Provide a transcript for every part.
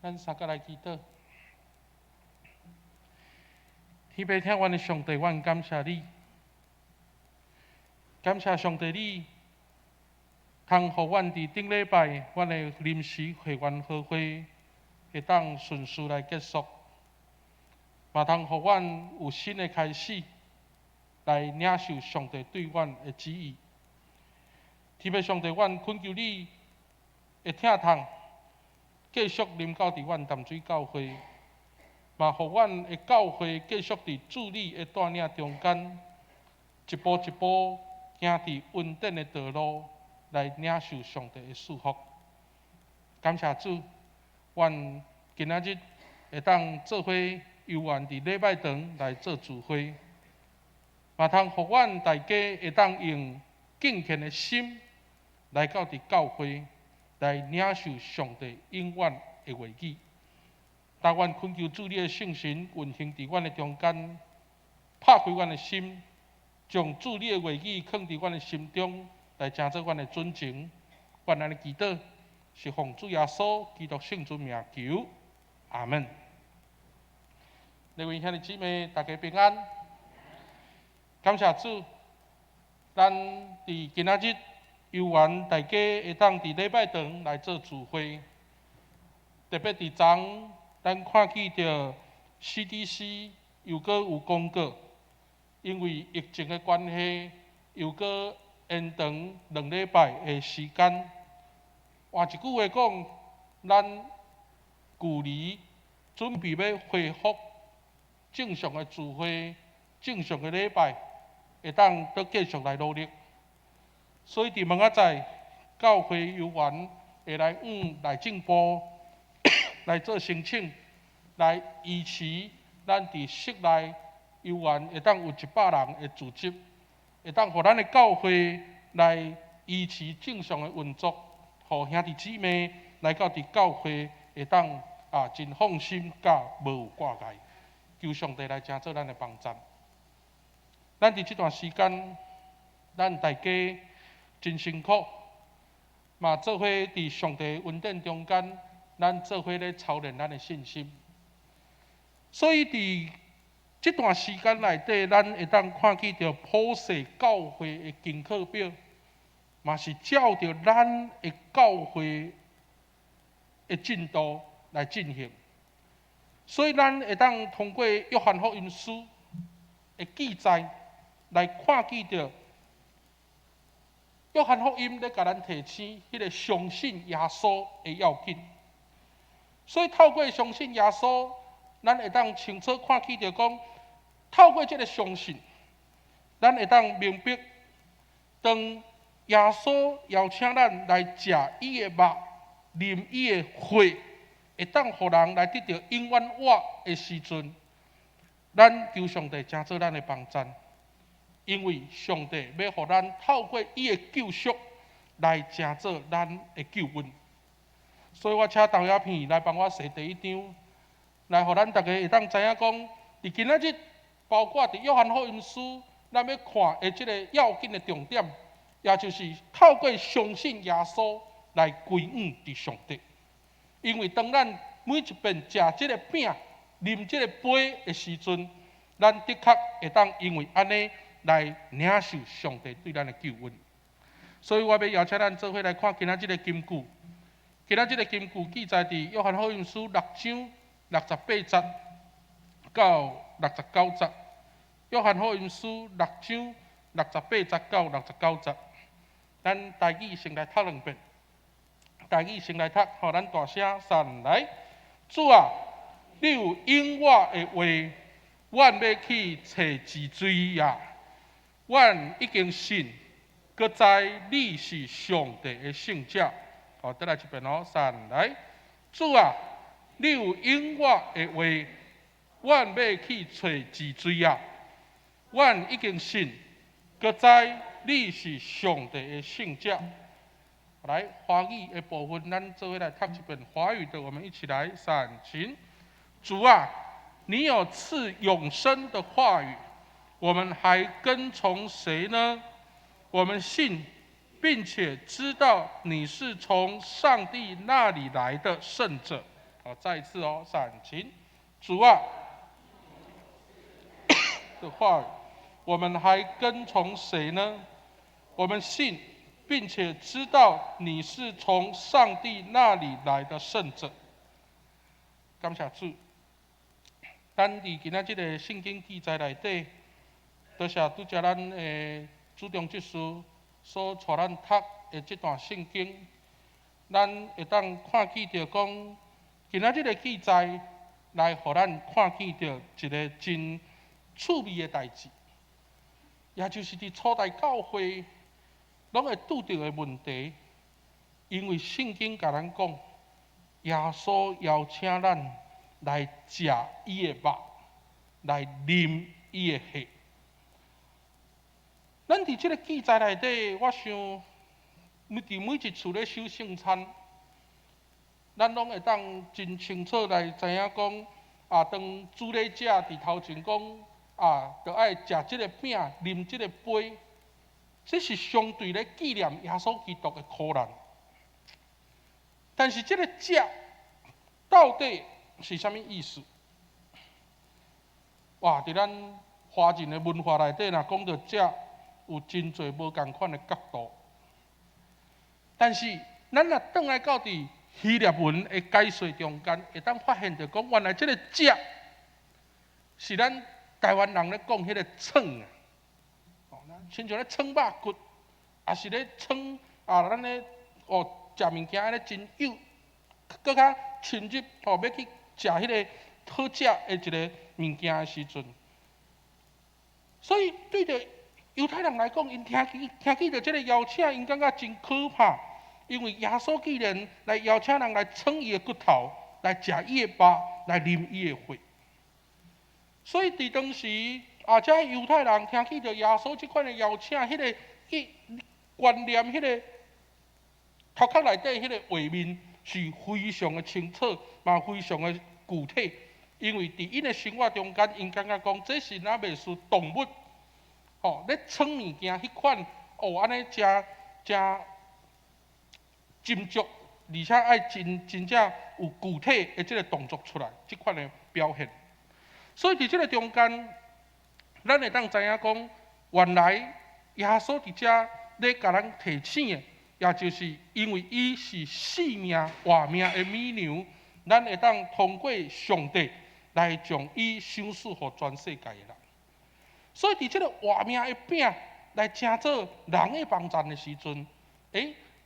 咱三個來祈禱。天父疼阮的上帝，阮感謝你，感謝上帝你，通予阮佇頂禮拜，阮的臨時會員和會會當順遂來結束，嘛通予阮有新的開始，來領受上帝對阮的旨意。天父上帝，阮懇求你的疼痛繼續臨到佇阮淡水教會，嘛予阮的教會繼續佇主你的帶領中間，一步一步行佇穩定的道路，來領受上帝的祝福。感謝主，阮今仔日會當做伙有緣佇禮拜堂來做聚會，嘛通予阮大家會當用敬虔的心來到佇教會來領受上帝永遠的話語。但阮懇求主你的聖神運行佇阮的中間，拍開阮的心，將主你的話語囥佇阮的心中，來成做阮的準繩。阮按呢祈禱，是奉主耶穌基督聖尊名求，阿門。各位兄弟姊妹，大家平安。感謝主，咱佇今仔日有緣大家會當佇禮拜堂來做聚會，特別佇昨咱看見著 CDC 又閣有公告，因為疫情的關係，又閣延長2禮拜的時間。換一句話講，咱距離準備欲恢復正常的聚會、正常的禮拜，會當閣繼續來努力。所以佇明仔載，教會有緣會來向內政部來做申請，來維持咱佇室內有緣會當有100人的聚集，會當予咱的教會來維持正常的運作，予兄弟姊妹來到佇教會會當啊真放心，佮無有掛礙。求上帝來成做咱的幫贊。咱佇這段時間，咱大家真辛苦，嘛做伙佇上帝恩典中間，咱做伙咧操練咱的信心。所以佇這段時間內底，咱會當看見著普世教會的功課表，嘛是照著咱的教會的進度來進行。所以咱會當通過約翰福音書的記載來看見著約翰福音咧共咱提醒彼個相信耶穌的要緊。所以透過相信耶穌，咱會當清楚看見著講，透過這个相信，咱會當明白，當耶穌邀請咱來食伊的肉、啉伊的血，會當予人來得著永遠活的時陣，咱求上帝成做咱的幫贊，因為上帝欲予咱透過伊的救贖來成做咱的救恩。所以我請投影片來幫我踅第一張，來予咱逐家會當知影講，佇今仔日，包括佇約翰福音書，咱欲看的這个要緊的重點，也就是透過相信耶穌來歸向佇上帝。因為當咱每一遍食這个餅、啉這个杯的時陣，咱的確會當因為按呢來領受上帝對咱的救恩。所以我欲邀請咱做伙來看今仔這个金句。今仔這个金句記載佇約翰福音書六章六十八節到六十九節。約翰福音書六章六十八節到六十九節，咱台語先來讀兩遍。台語先來讀，予咱大聲三來。主啊，你有永活的話，阮欲去揣治罪矣。阮已經信，閣知你是上帝的聖者。好，再來一遍哦，三來。主啊，你有永活的話，阮欲去揣治罪矣。阮已經信，閣知你是上帝的聖者。來，華語的部分，咱做伙來讀一遍華語的，我們一起來三請。主啊，你有賜永生的話語，我們還跟從誰呢？我們信，並且知道你是從上帝那裡來的聖者。好，再一次哦，三，請。主啊的話語，我們還跟從誰呢？我們信，並且知道你是從上帝那裡來的聖者。感謝主。咱佇今仔這个聖經記載內底，多謝拄才咱的主中執事所帶咱讀的這段聖經，咱會當看見著講，今仔這个記載來予咱看見著一个真趣味的代誌，也就是佇初代教會攏會拄著的問題，因為聖經共咱講，耶穌邀請咱來食伊的肉，來啉伊的血。咱佇這个記載內底，我想，佇每一次咧守聖餐，咱攏會當真清楚來知影講，啊，當主禮者佇頭前講，啊，著愛食這个餅，啉這个杯，這是相對咧紀念耶穌基督的苦難。但是這个食到底是啥物意思？哇！佇咱華人的文化內底，若講著食，有真濟無仝款的角度。但是，咱若轉來到佇希臘文的解說中間，會當發現著講，原來這个食是咱台灣人咧講彼个創啊，哦，親像咧創肉骨，抑是咧創啊，咱咧哦食物件按呢真幼，閣較深入哦，欲去食彼个好食的一个物件的時陣，所以對著猶太人來講，𪜶聽見著這个邀請，𪜶感覺真可怕，因為耶穌既然來邀請人來創伊的骨頭，來食伊的肉，來啉伊的血。所以佇當時，啊，這猶太人聽見著耶穌這款的邀請，彼个伊觀念，彼个頭殼內底彼个畫面是非常的清楚，嘛非常的具體。因為佇𪜶的生活中間，𪜶感覺講這是若袂輸動物，吼咧創物件彼款，哦，按呢誠誠斟酌，而且愛真真正有具體的這个動作出來，這款的表現。所以佇這个中間，咱會當知影講，原來耶穌佇遮咧共咱提醒的，也就是因為伊是生命活命的美糧，咱會當通過上帝來將伊賞賜予全世界的人。所以佇這个活命的餅來成做人的幫贊的時陣，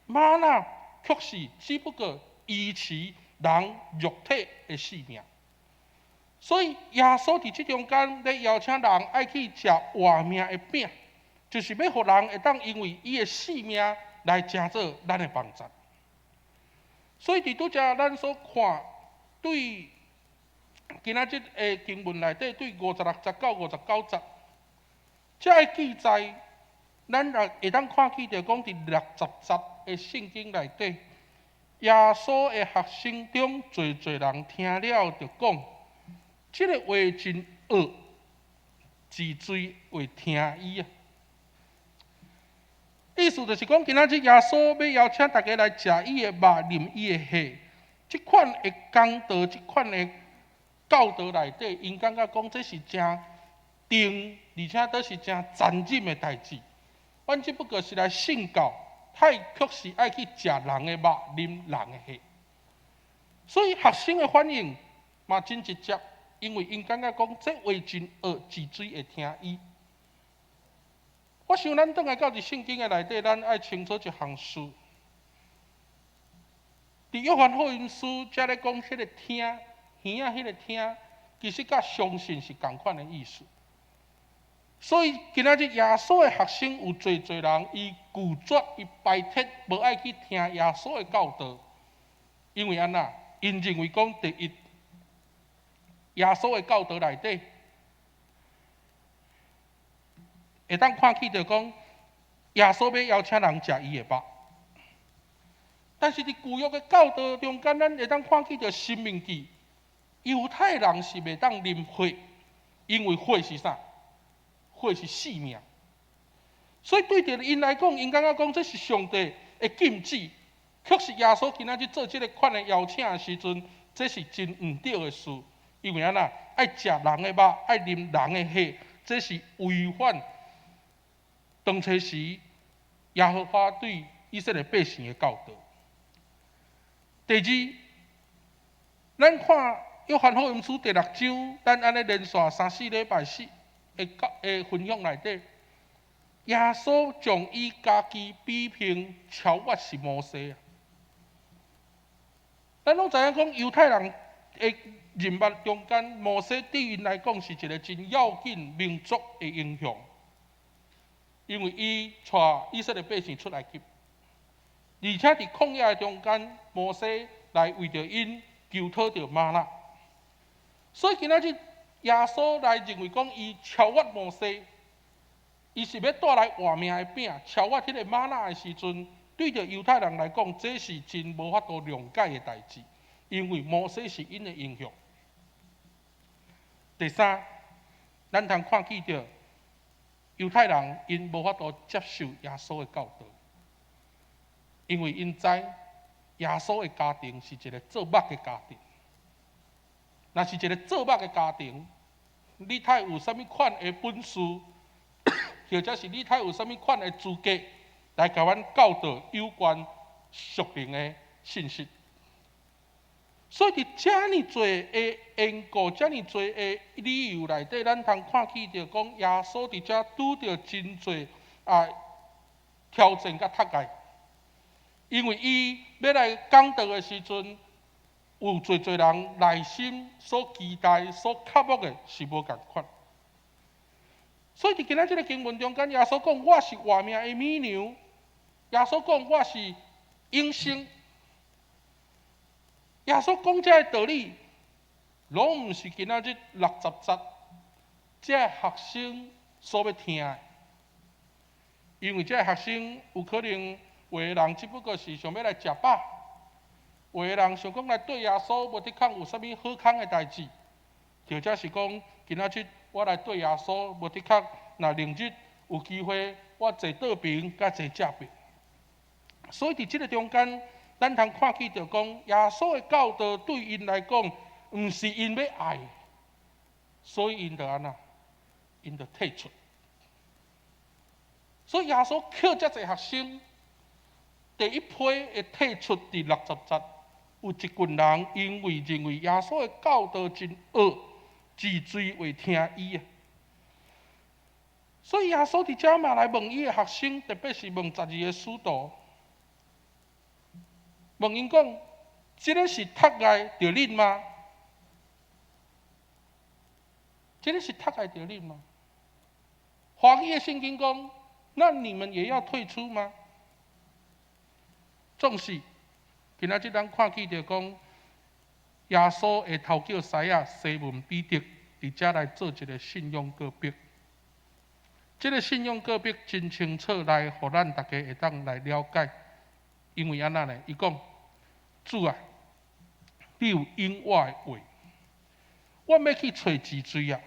嗎哪卻是只不過維持人肉體的性命。所以耶穌佇這中間咧邀請人愛去食活命的餅，就是欲予人會當因為伊的性命來成做咱的幫贊。所以佇拄才咱所看，對今仔日的經文內底，對56節到59節，這个記載，咱也會當看見著講，佇60節的聖經內底，耶穌的學生中，濟濟人聽了就講，這个話真惡，是誰會聽伊啊？意思就是講，今仔日耶穌欲邀請大家來食伊的肉、啉伊的血，這款的講道，這款的教導內底，𪜶感覺講這是誠重，而且閣是誠殘忍的代誌。阮只不過是來信教，他卻是愛去食人的肉、啉人的血。所以學生的反應嘛真直接，因為𪜶感覺講這話真惡，是誰會聽伊。我想咱轉來到佇聖經的內底，咱愛清楚一項事。佇約翰福音書遮咧講彼个聽，耳仔彼个聽，其實佮相信是仝款的意思。所以今仔日耶穌的學生有濟濟人，伊拒絕、伊排斥，無愛去聽耶穌的教導，因為按怎？𪜶認為講，第一，耶穌的教導內底，會當看見著講，耶穌欲邀請人食伊的肉，但是佇舊約的教導中間，咱會當看見著申命記，猶太人是袂當啉血，因為血是啥？血是性命。所以對著𪜶來講，𪜶感覺講這是上帝的禁止，卻是耶穌今仔日做這个款的邀請的時陣，這是真毋對的事，因為按怎愛食人的肉，愛啉人的血，這是違反當初時耶和華對以色列百姓的教導。第二，咱看約翰福音書第六章，咱按呢連續三四禮拜四的教的分享內底，耶穌將伊家己比拼超越是摩西啊。咱攏知影講，猶太人的人物中間，摩西對𪜶來講是一個真要緊民族的英雄，因為伊帶以色列百姓出埃及，而且佇曠野的中間，摩西來為著𪜶求討著嗎哪。所以今仔日耶穌來認為講，伊超越摩西，伊是欲帶來活命的餅，超越彼个嗎哪的時陣，對著猶太人來講，這是真無法度諒解的代誌，因為摩西是𪜶的英雄。第三，咱通看見著猶太人𪜶無法度接受耶穌的教導，因為𪜶知耶穌的家庭是一个做木的家庭。若是一个做木的家庭，你太有啥物款的本事，或者是你太有啥物款的資格來共阮教導有關屬靈的信息？所以佇遮爾濟的緣故，遮爾濟的理由內底，咱通看見著講，耶穌佇遮拄著真濟啊挑戰佮窒礙，因為伊欲來講道的時陣，有濟濟人內心所期待、所渴慕的是無仝款。所以佇今仔這个經文中間，耶穌講我是活命的米糧，耶穌講我是永生。耶穌講這个道理，攏毋是今仔日六十節這个學生所欲聽的，因為這个學生有可能有的人只不過是想欲來食飽，有的人想講來對耶穌無的確有啥物好康的代誌，或者是講今仔日我來對耶穌無的確，若明日有機會我坐倒爿佮坐正爿。所以佇這个中間，咱通看見著講，耶穌的教導對𪜶來講，毋是𪜶欲愛，所以𪜶就按怎，𪜶就退出。所以耶穌抾遮濟學生，第一批會退出佇六十節，有一群人因為認為耶穌的教導真惡，自追會聽伊啊。所以耶穌佇遮嘛來問伊的學生，特別是問十二个使徒。問𪜶講，這个是窒礙著恁嗎？這个是窒礙著恁嗎？華語的聖經講，那你們也要退出嗎？總是，今仔日咱看見著講，耶穌會頭叫師仔西門彼得佇遮來做一个信仰告白。這个信仰告白真清楚，來予咱大家會當來了解。因為按怎呢？伊講，主啊，你有永活的話，阮欲去揣治罪啊！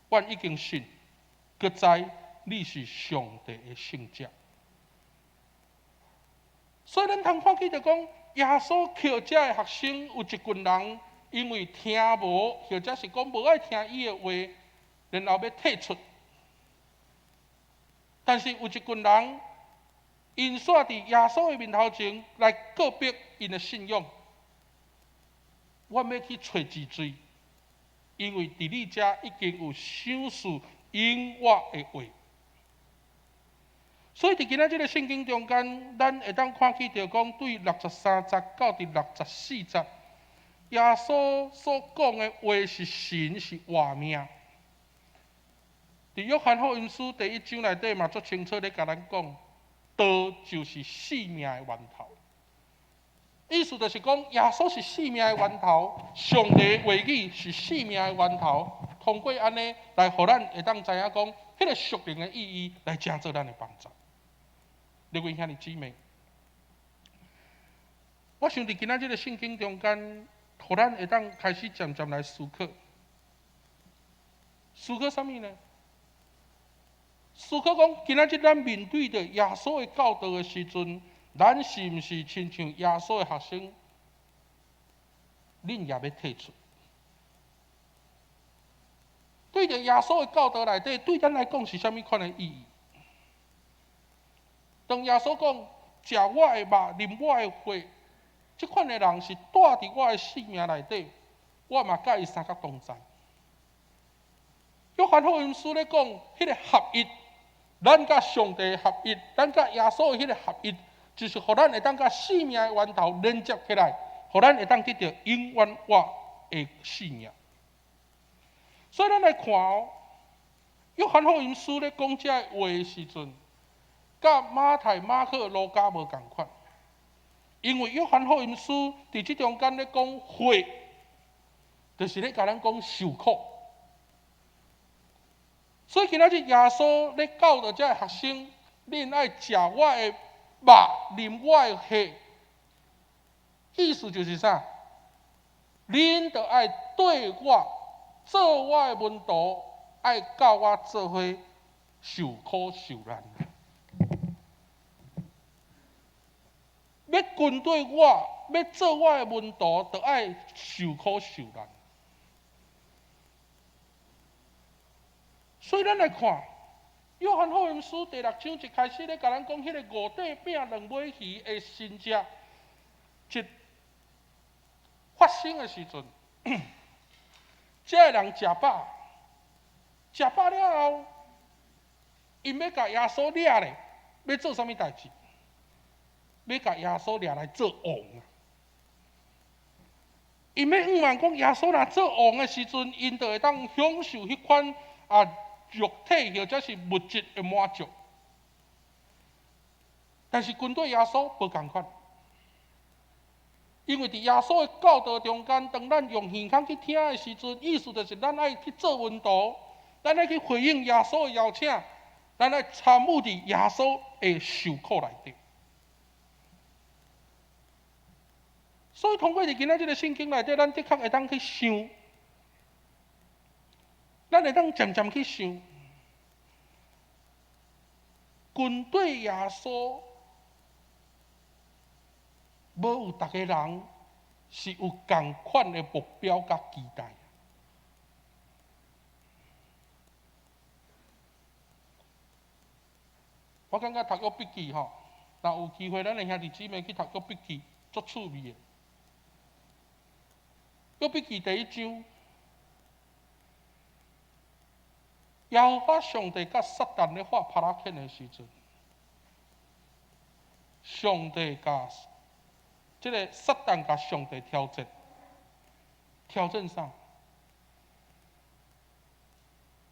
阮已經信，閣知你是上帝的聖者。所以咱通看見著講，耶穌抾遮的學生有一群人，因為聽無，或者是講無愛聽伊的話，然後欲退出。但是有一群人，𪜶煞佇耶穌的面頭前來告白𪜶的信仰。阮欲去揣治罪，因為佇你遮已經有賞賜永活的話。所以佇今仔這个聖經中間，咱會當看見著講，對63節到佇64節，耶穌所講的話是神是活命。佇約翰福音書第一章內底嘛，足清楚咧共咱講，道就是生命的源頭。意思就是講，耶穌是生命的源頭，上帝話語是生命的源頭。通過按呢來，予咱會當知影講，彼个屬靈的意義來成做咱的幫助。各位兄弟姊妹，我想佇今仔這个聖經中間，予咱會當開始漸漸來思考，思考啥物呢？思考講，今仔日咱面對著耶穌的教導的時陣，咱是毋是親像耶穌的學生？恁也欲退出。對著耶穌的教導內底，對咱來講是啥物款的意義？當耶穌講食我的肉、啉我的血，這款的人是蹛佇我的性命內底，我嘛佮伊相佮同在。約翰福音書咧講，彼個合一，咱佮上帝合一，咱佮耶穌的彼個合一，就是予咱會當佮生命的源頭連接起來，予咱會當得著永遠活的生命。所以咱來看哦，約翰福音書咧講這个話的時陣，佮馬太、馬可、路加無仝款，因為約翰福音書佇這中間咧講血，就是咧共咱講受苦。所以今仔日耶穌咧教導這个學生，恁愛食我的肉，啉我的血，意思就是啥？恁著愛綴我，做我的門徒，愛佮我做伙受苦受難。欲跟綴我，欲做我的門徒，著愛受苦受難。所以咱來看，約翰福音書第六章一開始咧，共咱講彼个五塊餅兩尾魚的神蹟，一發生的時陣，這个人食飽，食飽了後，𪜶欲共耶穌掠咧，欲做啥物代誌？欲共耶穌掠來做王啊！𪜶欲向望講耶穌若做王的時陣，𪜶就會當享受彼款啊肉體或者是物質的滿足。但是跟綴耶穌無仝款，因為佇耶穌的教導中間，當咱用耳孔去聽的時陣，意思就是咱愛去做門徒，咱愛去回應耶穌的邀請，咱愛參與佇耶穌的受苦內底。所以通過佇今仔這个聖經內底，咱的確會當去想，咱會當漸漸去想，跟綴耶穌，無有逐个人是有仝款的目標佮期待。我感覺讀約伯記吼，若有機會，咱的兄弟姊妹去讀約伯記，足趣味的。約伯記第一章，耶和華上帝佮撒旦咧畫拍仔拳的時陣，上帝共這个撒旦共上帝挑戰，挑戰啥？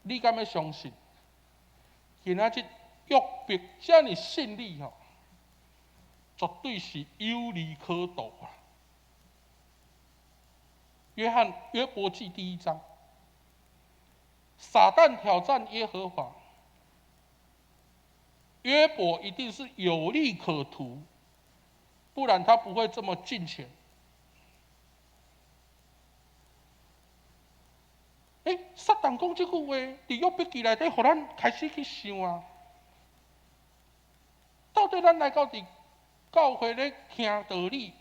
你敢欲相信？今仔日約伯遮爾信你吼，絕對是有利可圖啊！約翰約伯記第一章，撒旦挑戰耶和華，約伯一定是有利可圖，不然他不會這麼敬虔。撒旦講這句話，佇約伯記內底，予咱開始去想啊，到底咱來到佇教會咧聽道理，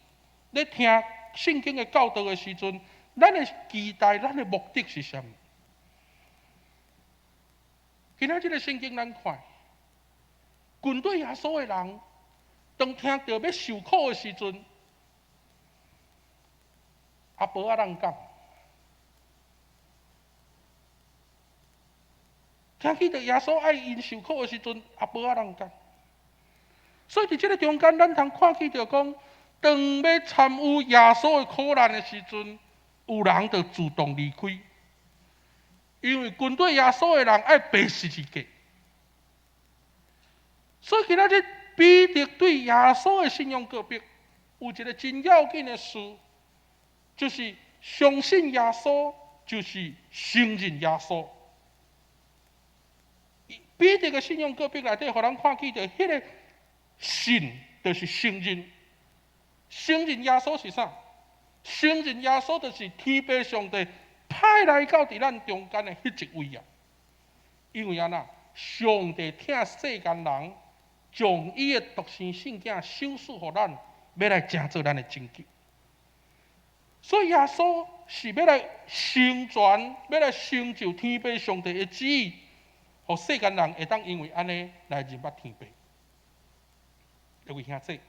咧聽聖經的教導的時陣，咱的期待，咱的目的是啥物？今仔這个聖經咱看，跟綴耶穌的人，當聽著欲受苦的時陣，阿婆仔人講，聽起著耶穌愛𪜶受苦的時陣，阿婆仔人講。所以佇這个中間，咱通看見著講，當欲參與耶穌的苦難的時陣，有人就自動離開，因為跟綴耶穌的人愛背十字架。所以今仔日彼得對耶穌的信仰告白，有一个真要緊的事，就是相信耶穌，就是承認耶穌。彼得的信仰告白內底，予咱看見著彼个信，就是承認，承認耶穌是啥？承認耶穌就是天父上帝派來到佇咱中間的彼一位啊！因為按怎，上帝疼世間人，將伊的獨生聖子賞賜予咱，欲來成做咱的拯救。所以耶穌是欲來成全，欲來成就天父上帝的旨意，予世間人會當因為按呢來認捌天父。各位兄弟，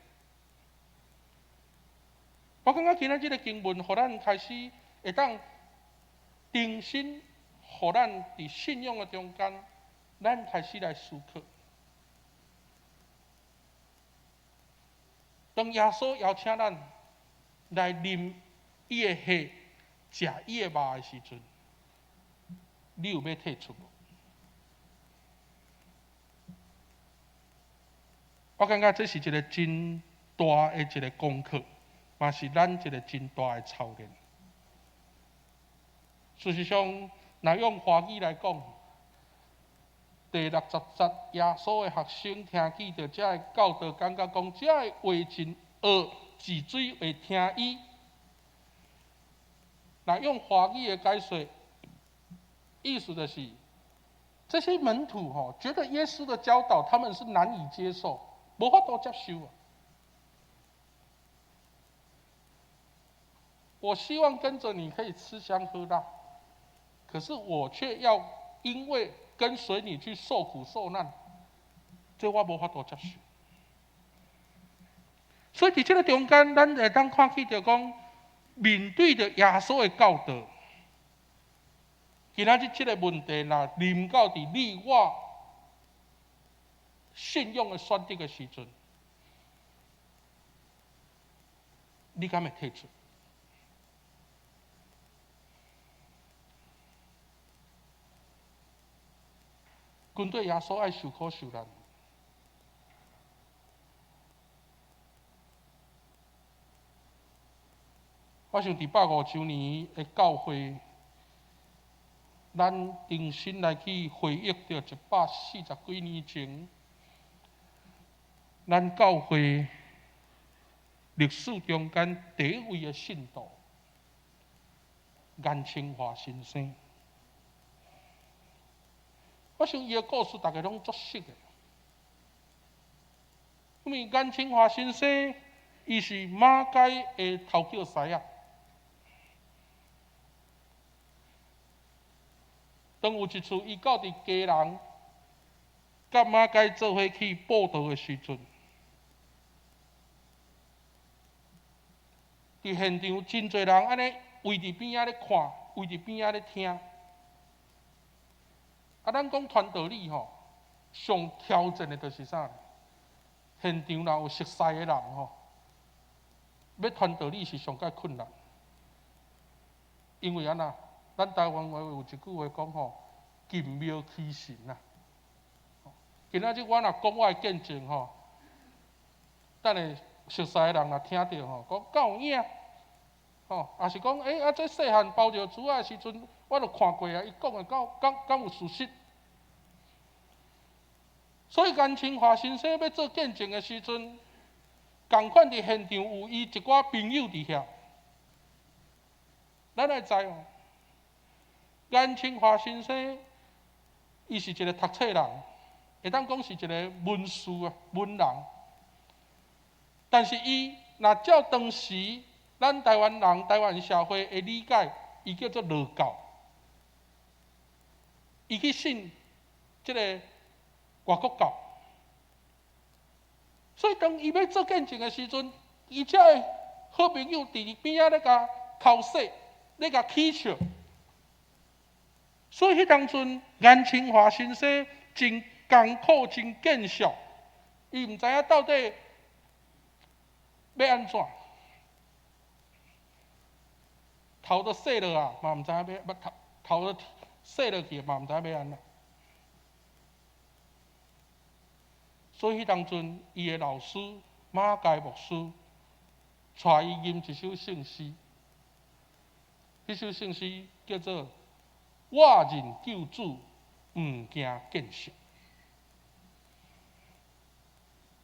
我感覺今仔這个經文，予咱開始會當重新，予咱佇信仰的中間，咱開始來思考。當耶穌邀請咱來啉伊的血、食伊的肉的時陣，你有欲退出無？我感覺這是一个真大的一个功課，嘛是咱一个真大的操練。事實上，若用華語來講，第六十節，耶穌的學生聽見著這个教導，感覺講這个話真惡，是誰會聽伊。若用華語的解說，意思就是，這些門徒吼，覺得耶穌的教導他們是難以接受，無法度接受啊。我希望跟着你可以吃香喝辣，可是我卻要因為跟隨你去受苦受難，這我無法度接受。所以佇這个中間，咱會當看見著講，面對著耶穌的教導，今仔日這个問題，若臨到佇你我信仰的選擇的時陣，你敢會退出？跟綴耶穌愛受苦受難。我想佇150周年的教會，咱重新來去回憶著140幾年前，咱教會歷史中間第一位的信徒顏清華先生。我想伊的故事大家攏足熟的，因為顏清華先生伊是馬偕的頭腳師仔。當有一次伊到佇基隆，佮馬偕做伙去布道的時陣，佇現場真濟人按呢圍佇邊仔咧看，圍佇邊仔咧聽。啊，咱講傳道理吼，上挑戰的就是啥？現場若有熟似的人吼，欲傳道理是上較困難，因為按怎？咱台灣話有一句話講吼，近廟欺神啊。今仔日我若講我的見證吼，等下熟似的人若聽著吼，講敢有影？吼，抑是講啊，這細漢包著珠仔的時陣，我著看過啊，伊講的敢有事實？所以顏清華先生欲做見證的時陣，仝款佇現場有伊一寡朋友佇遐。咱愛知哦，顏清華先生，伊是一个讀冊人，會當講是一个文士啊，文人。但是伊若照當時咱台灣人、台灣社會的理解，伊叫做羅教，伊去信這个外國教。所以當伊欲做見證的時陣，伊遮的好朋友佇邊仔咧共剾洗，咧共起笑。所以彼當陣，顏清華先生真艱苦、真見笑，伊毋知影到底欲按怎，頭都洗落啊，嘛毋知影欲頭都洗落去，嘛毋知影欲按怎。所以彼當陣，伊的老師馬偕牧師帶伊吟一首聖詩，彼首聖詩叫做《我認救主，毋驚見笑》。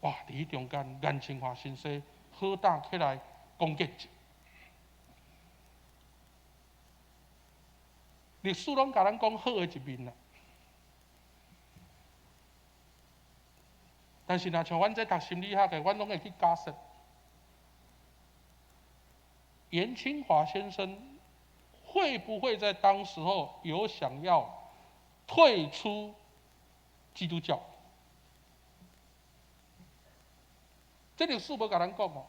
哇！佇彼中間，顏清華先生好膽起來講見證。歷史攏共咱講好的一面啦，但是若像阮這讀心理學的，阮攏會去假設，颜清华先生會不會在當時候有想要退出基督教？這歷史無共咱講哦。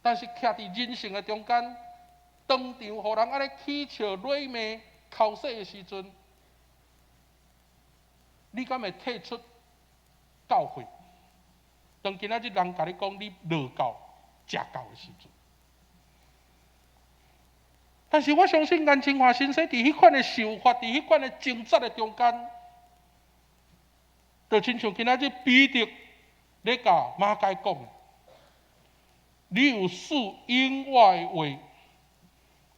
但是徛佇人性的中間，當場予人按呢起笑、詈罵、剾洗的時陣，你敢會退出教會？當今仔日人共你講你落教、食教的時陣，但是我相信顏清華先生佇彼款的受罰、佇彼款的掙扎的中間，就親像今仔日彼得咧共馬該講：你有賜應我的話，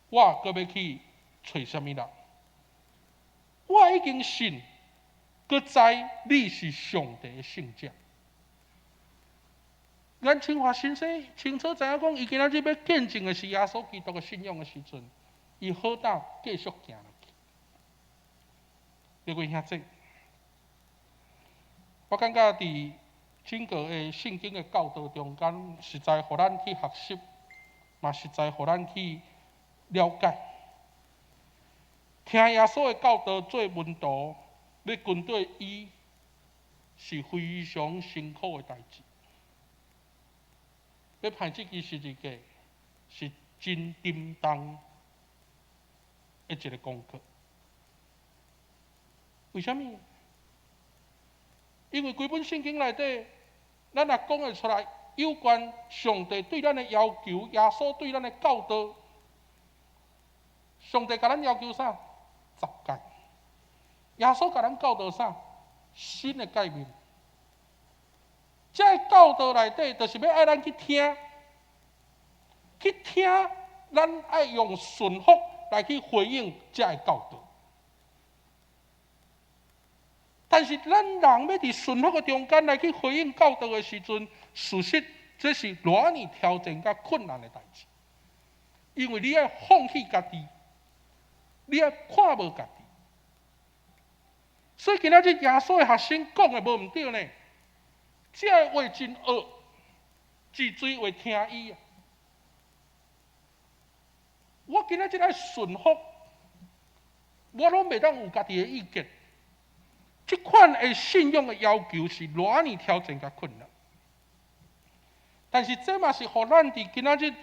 我閣欲去揣啥物人？我已經信，閣知你是上帝的聖者。顏清華先生清楚知影講，伊今仔日欲見證的是耶穌基督的信仰的時陣，伊好膽繼續行落去。各位兄弟，我感覺佇整個的聖經的教導中間，實在予咱去學習，嘛實在予咱去了解。聽耶穌的教導做門徒，欲跟綴伊，是非常辛苦的代誌。欲攀這支十字架，是真沉重的一个功課。為啥物？因為規本聖經內底，咱若講會出來有關上帝對咱的要求，耶穌對咱的教導，上帝共咱要求啥？十誡。耶穌共咱教導啥？新的誡命。這个教導內底，就是欲愛咱去聽，去聽，咱愛用順服來去回應這个教導。但是咱人欲佇順服的中間來去回應教導的時陣，事實這是偌爾挑戰佮困難的代誌。因為你愛放棄家己，你愛看無家己。所以今仔日耶穌的學生講的無毋對呢。這个話真惡，是誰會聽伊啊？我今仔日愛順服，我攏袂當有家己的意見。這款的信仰的要求是偌爾挑戰佮困難。但是這嘛是予咱佇今仔日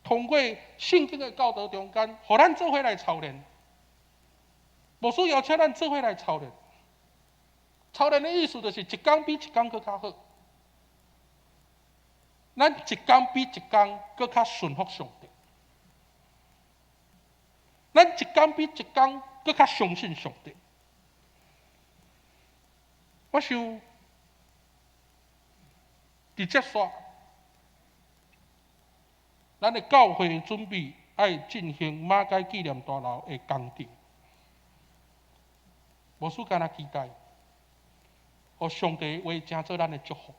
通過聖經的教導中間，予咱做伙來操練。牧師邀請咱做伙來操練。操練的意思就是一工比一工閣較好。咱一工比一工閣較順服上帝。咱一工比一工閣較相信上帝。我想，佇這煞，咱的教會準備愛進行馬偕紀念大樓的工程。牧師敢若期待，予上帝話成做咱的祝福，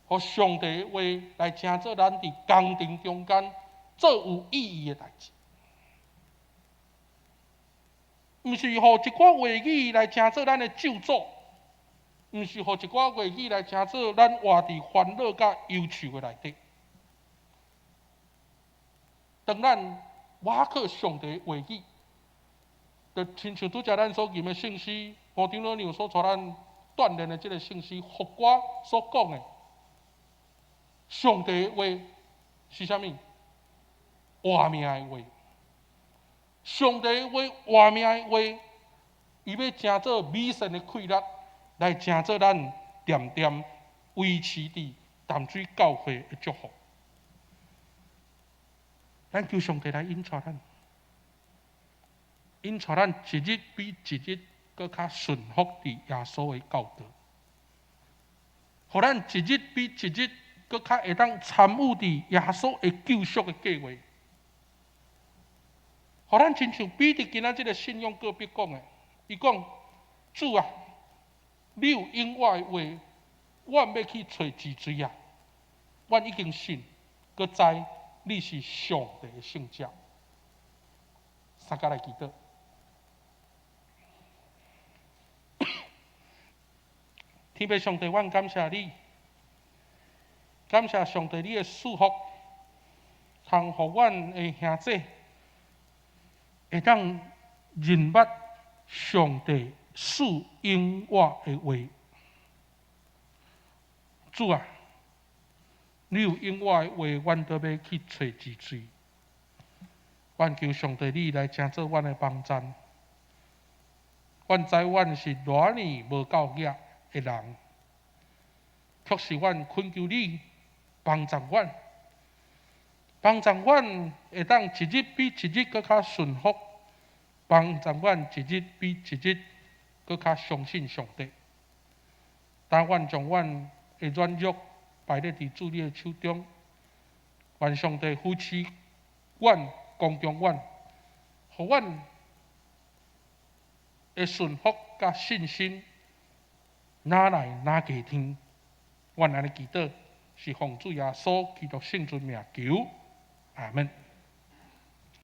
予上帝話來成做咱佇工程中間做有意義的代誌。毋是予一寡話語來成做咱的咒詛，毋是予一寡話語來成做咱活佇煩惱佮憂愁的內底。當咱倚靠上帝話語，就親像拄才咱所吟的聖詩，吳長老娘所帶咱鍛鍊的這个聖詩，福歌所講的，上帝的話是啥物？活命的話。上帝的話，活命的話，伊欲成做美善的氣力，來成做咱恬恬維持佇淡水教會的祝福。咱求上帝來引帶咱，引帶咱一日比一日閣較順服佇耶穌的教導，予咱一日比一日閣較會當參與佇耶穌的救贖的計劃。予咱親像彼得今仔這个信仰告白講的，伊講：主啊，你有應我的話，阮欲去揣治罪啊！阮已經信，閣知你是上帝的聖者。三家來祈禱。天父上帝，阮感謝你，感謝上帝你的賜福，通予阮的兄姊會當認捌上帝賜應我的話。主啊，你有應我的話，阮都欲去揣治喙。阮求上帝你來成做阮的幫贊。阮知阮是偌爾無夠額的人，卻是阮懇求你幫助阮，幫助阮會當一日比一日閣較順服，幫助阮一日比一日閣較相信上帝。當阮將阮的軟弱擺咧佇主你的手中，願上帝扶持阮，剛強阮，予阮的順服佮信心，若來若加添。阮按呢祈禱，是奉主耶穌基督聖尊名求，阿門。